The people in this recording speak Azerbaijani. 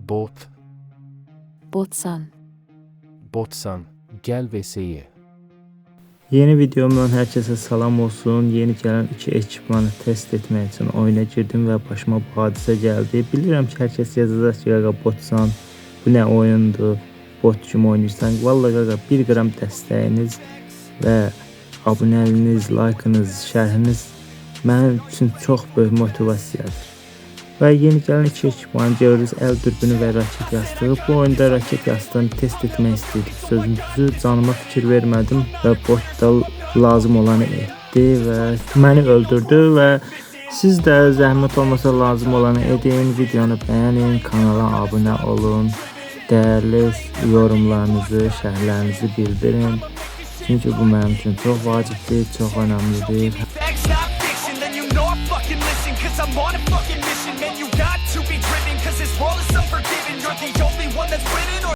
Bot. Botsan. Botsan. Gel VS'ye. Yeni videomdan hər kəsə salam olsun. Yeni gələn iki ekipmanı test etmək üçün oyuna girdim və başıma bu hadisə gəldi. Bilirəm ki, hər kəs yazacaq ki, qaqa botsan, bu nə oyundur, bot kimi oynayırsan. Vallahi qaqa 1 qram dəstəyiniz və abunəliyiniz, like'ınız, şərhiniz mənim üçün çox böyük motivasiyadır. Və yeni gələn iki ekipmanı görürüz, əl dürbünü və raket yastığı. Bu oyunda raket yastığını test etmək istəyirdim. Sözün düzü, canıma fikir vermədim və bot da lazım olanı etdi və məni öldürdü və siz də zəhmət olmasa lazım olanı edin, videonu bəyənin, kanala abunə olun, dəyərli yorumlarınızı, şərhlərinizi bildirin. Çünki bu mənim üçün çox vacibdir, çox önəmlidir. Facts not fiction, then you know I fucking listen. Cause I'm on a fucking mission. Man, you got to be driven. Cause this world is unforgiving.